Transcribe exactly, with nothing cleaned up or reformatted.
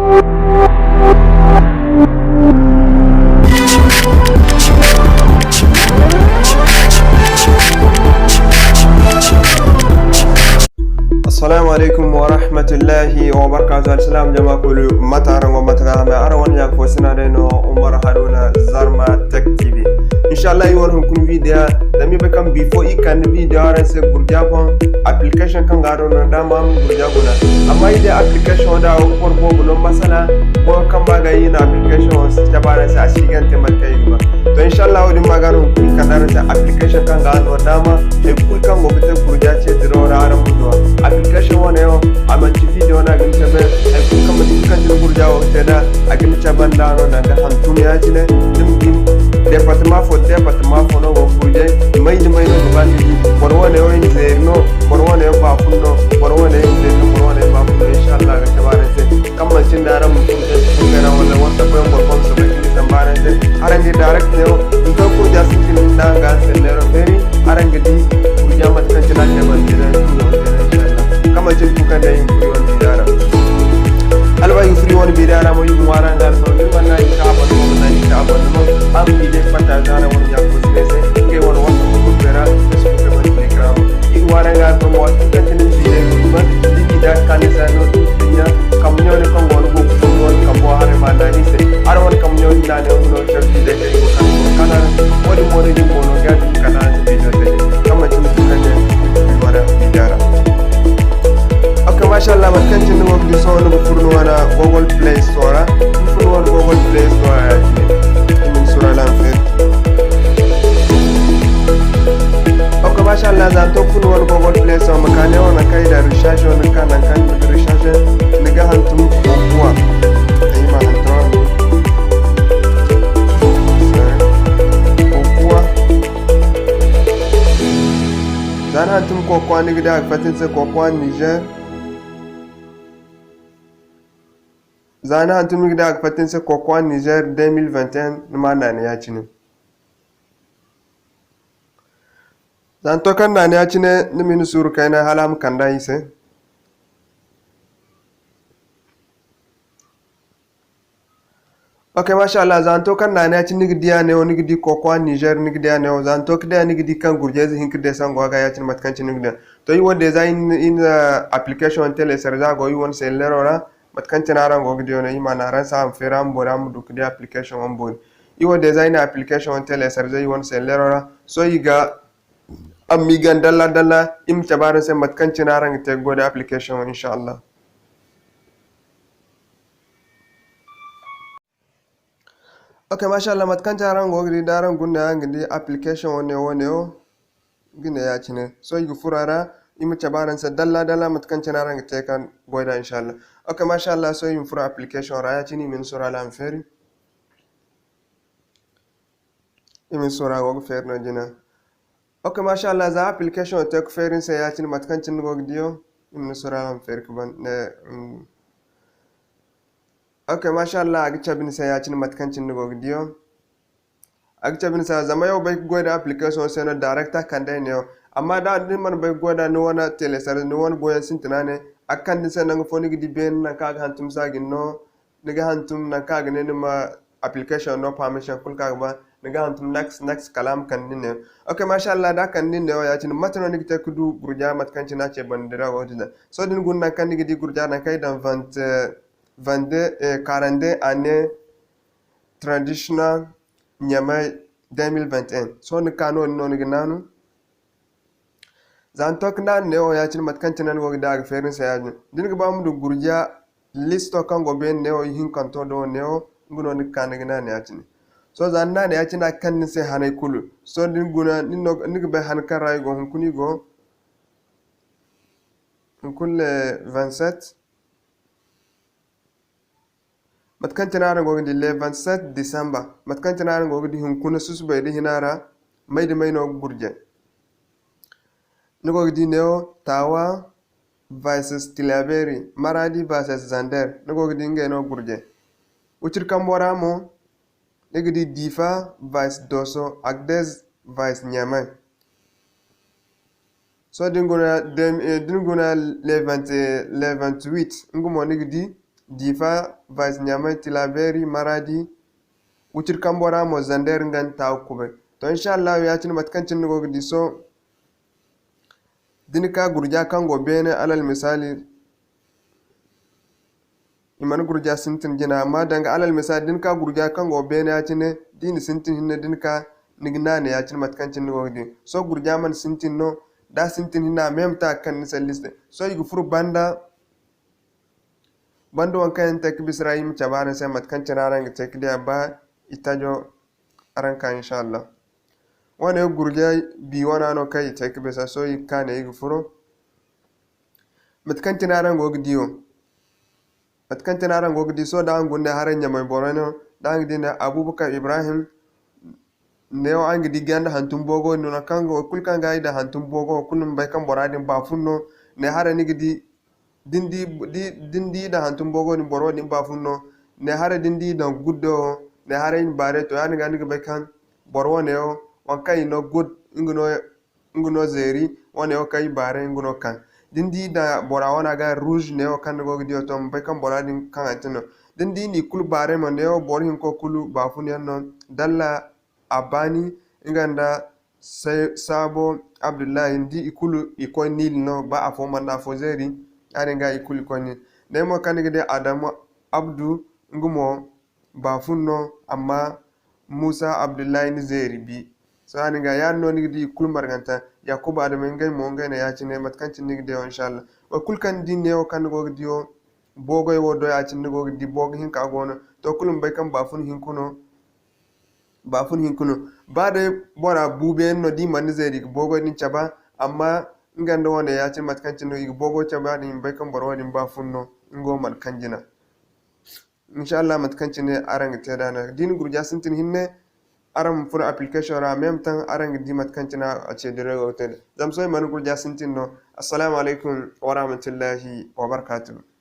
Assalamu alaikum wa rahmatullahi wa barakatuh. Alsilaam jama kulu, mate araŋ go, mate ga hame? Araŋ wane ɲa fo sina day no, Umar Haruna, Zarma Tech T V. Inshallah, i wane hunkuna video, zama i bay kaŋ before i kande video araŋ se gurja boŋ, application kaŋ ga araŋ no dama araŋ gurja guna. Amma i de application da boro boobo no, masala, boro kaŋ ba ga i na application wo si cabe araŋ se, a si gante mate kaŋ i ga ba. To, inshallah, wo-din ma ga no hunkuna i kande araŋ se application kaŋ ga araŋ no dama, hay kulu kaŋ go ga te gurja ce diraw ra araŋ ma du a. Application wane wo, a manti video no a ga ni cabe, hay kulu kaŋ manti kaŋ cine gurja wo ga te da, a ga ni cabe nd'a no danga hantum ya-cine. Ni ma di département fo, département fo no go ga gurjay, may da may no ga ba ni di. Boro wane wo ize no, boro wane wo baafun no, boro wane ize no, boro wane baafun no, inshallah, a ga cabe araŋ se. Kaŋ manti nda araŋ ma furo Facebook ra wala WhatsApp yaŋ, boro kaŋ ga soobay ga ni samba araŋ se. Araŋ ga di direct ne wo, ni to gurja sintin nda araŋ ga selleero feeri, araŋ ga di gurja mate kaŋ cine a te banda cine, inshallah. Kaŋ manti ni kuukaŋ day i ma furo i wane video ra. Hala ba i ga furo i wane video ra mo, i ga ŋwaaray araŋ ga alfaro, ni mana i ka abonnement, mana i ka abonnement. Araŋ ma video partager araŋ wane ɲa fo se se, ngey wane WhatsApp group ra, Facebook ra, Telegram. I ga ŋwaaray araŋ ga alfaro mo, waati kulu kaŋ cine ni video ga ban, ni video ga ka ni se no, ni dinya kambe ɲaŋo din kaŋ go no go ga furo ni wane kambo haray ma naani se. Araŋ wane kambe ɲaŋo din naani wo no care video kaŋ i go ga kande araŋ se. Wo-din mo no i ga ni boono ga di ga kande araŋ se video te. Kaŋ manti ni kuukaŋ day i ma furo i wane video ra. Ok, mashallah, mate kaŋ cine ni go ga di sohõ, ni ga furo ni wane Google Play Store ra. Ni furo ni wane Google Play Store ra ya-cine. Ni ma ni sura laŋ feeri. Ok, mashallah, za ni to ga furo ni wane Google Play Store, ma ka ne wo nangu kaŋ i daŋ recherche wo, ni ga ka nangu kaŋ i daŋ recherche, ni ga hantum Kokowa. Ay ma hantum Kokowa. Za ni hantum Kokowa, ni ga di a ga fatta ni se Kokowa Niger. Za ni hantum, ni ga di a ga fatta ni se Kokowa Niger deux mille vingt et un, ni ma naani ya-cine. Za ni to kaŋ naani ya-cine, ni ma ni suuru kayna hala a ma kande i se. Ok, mashallah, za ni to kaŋ naani ya-cine, ni ga di a neewo, ni ga di Kokowa Niger, ni ga di a neewo. Za ni to ga di a, ni ga di kaŋ gurjayze hinka deesango a ga ya-cine, mate kaŋ cine ni ga di a. To, i wo deeza i na, i na application télécharger a go i wane selleero ra, mate kaŋ cine araŋ go ga di wo no, i ma naŋ araŋ se a ma feeri a ma boori, a ma du ga di application wo boori. I wo deeza i na application wo télécharger i wane selleero ra. Sohõ i ga, amma i gan dalla dalla, i ma cabe araŋ se mate kaŋ cine araŋ ga te ga goy da application wo, inshallah. Ok, mashallah, mate kaŋ cine araŋ go ga di, da araŋ guna, araŋ ga di application wo ne, wo ne wo, ga ne ya-cine. Sohõ i ga furo a ra, i ma cabe araŋ se dalla dalla, mate kaŋ cine araŋ ga te ka goy da, inshallah. Ok, mashallah, sohõ i ma furo application ra ya-cine, i ma ni sura laŋ feeri. I ma ni sura go ga feeri no jina. Ok, mashallah, za application te ga feeri ni se ya-cine, mate kaŋ cine ni go ga di wo, i ma ni sura laŋ feeri ka ban, ne, mm. Ok, mashallah, a ga cabe ni se ya-cine, mate kaŋ cine ni go ga di wo. A ga cabe ni se, zama yaw bay ga goy da application se no direct a kande ay neewo. Amma da ni mana bay ga goy da ni wane télécharger, ni wane goyyaŋ sintina ne, a ga kande ni se nangu fo ni ga di beene nangu kaŋ a ga hantum se a ga ni no, ni ga hantum nangu kaŋ a ga ne ni ma application no permission kulu kaŋ a ga ba, ni ga hantum next, next kala a ma kande ni neewo. Ok, mashallah, da a kande ni neewo ya-cine, mate no ni ga te ga du gurja mate kaŋ cine a ce banda dirawo din da. Sohõ da ni guna nangu kaŋ ni ga di gurja nangu kaŋ i daŋ vingt, vingt-deux, eh, quarante-deux année traditional Niamey deux mille vingt et un. Sohõ ni ka no-din no ni ga naanu. Za ni to ga naanu neewo ya-cine mate kaŋ cine ni go ga di a ga feeri ni se ya-din. Da ni ga ba ma du gurja listo kaŋ go beene neewo ihinkanto do neewo, nga no ni ga ka ni ga naanu ya-cine. Sohõ za ni naanu ya-cine a ga kande ni se haney kulu. Sohõ da ni guna, ni no, ni ga bay han kaŋ ra i go, hunkuna i go, hunkuna le vingt-sept. Mate kaŋ cine araŋ go ga di le vingt-sept décembre, mate kaŋ cine araŋ go ga di hunkuna susubay da hina ra, may da may no ga gurjay. Ni go ga di neewo Tawa versus Tillabéri, Maradi versus Zander, ni go ga di ngey no ga gurjay. Wiciri kambo ra mo, ni ga di Difa versus Dosso, Agadez versus Niamey. Sohõ da ni guna, da ni guna le vingt, le vingt-huit, nga mo ni ga di Difa, Vice Niamey, Tilaberi, Maradi, Wucir kambo ra mo Zander nga nda taaku kubay. To, inshallah, ya-cine mate kaŋ cine ni go ga di sohõ, da ni ka gurja kaŋ go beene, alal misaali, i mana gurja sintin jina, amma danga alal misaali, da ni ka gurja kaŋ go beene ya-cine, da i na sintin hinne, da ni ka, ni ga naanay ya-cine mate kaŋ cine ni go ga di. Sohõ gurja mana sintin no, da a sintin hinne, a même temps a ga kande ni se liste. Sohõ i ga furo banda, banda waŋ kaŋ yaŋ ni te ga bisa ra, i ma cabe araŋ se mate kaŋ cine araŋ ga te ga di a, ba i tajo araŋ ka, inshallah. Wane gurjay bi wana no kaŋ i te ga bisa, sohõ i ga ka ne i ga furo. Mate kaŋ cine araŋ go ga di wo, mate kaŋ cine araŋ go ga di, sohõ da araŋ guna ne haray Ɲamay boro no, da araŋ ga di ne Abubakar Ibrahim, neewo araŋ ga di ganda hantum boogo din no, kaŋ ga, wo kulu kaŋ ga i daŋ hantum boogo, wo kulu ni ma bay kaŋ bora din baafun no. Ne haray ni ga di, da ni di, di, da ni di i daŋ hantum boogo din, boro din baafun no. Ne haray da ni di i daŋ guddo wo, ne haray i na baarey to, yaadin ga ni ga bay kaŋ boro wane wo, waŋ kaŋ i no gud, nga no, nga no zeeri, wane wo kaŋ i baarey, nga no kaŋ. Da ni di i daŋ bora wana ga rouge, neewo kaŋ ni go ga di wo to, ma bay kaŋ bora din kaŋ a te no. Da ni di i na i kulu baarey mo, neewo boro hinko kulu baafun yaŋ no, dalla a baani, nga nda Say-, Sabo Abdullahi, ni di i kulu i koy Niil no, ba afo mana afo zeeri, yaadin ga i kulu i koy Niil. Day mo kaŋ ni ga di Adamu Abdu, nga mo baafun no, amma Musa Abdullahi ni zeeri bi. Sohõ yaadin ga, yaadin no ni ga di i kulu marganta. Yakuba Adamu ngey mo, ngey no ya-cine, mate kaŋ cine ni ga di wo, inshallah. Wo kulu kaŋ ni di neewo kaŋ ni go ga di wo, boogey wo do ya-cine ni go ga di, boogo hinka go no. To, kulu ma bay kaŋ baafun hinku no. Baafun hinku no. Ba day bora buubeyaŋ no, da i mana ni zeeri, i ga boogo din cabe, amma nga nda wane ya-cine mate kaŋ cine no, i ga boogo cabe, yaadin i ma bay kaŋ boro wo-din baafun no, nga wo mana kaŋ jina. Inshallah, mate kaŋ cine araŋ ga te nd'a no. Da i na gurja sintin hinne, araŋ ma furo application ra, même temps araŋ ga di mate kaŋ cine a ce dirayo go ga te nd'a. Zama sohõ i mana gurja sintin no. Assalamu alaykum warahmatullahi wabarakatuh.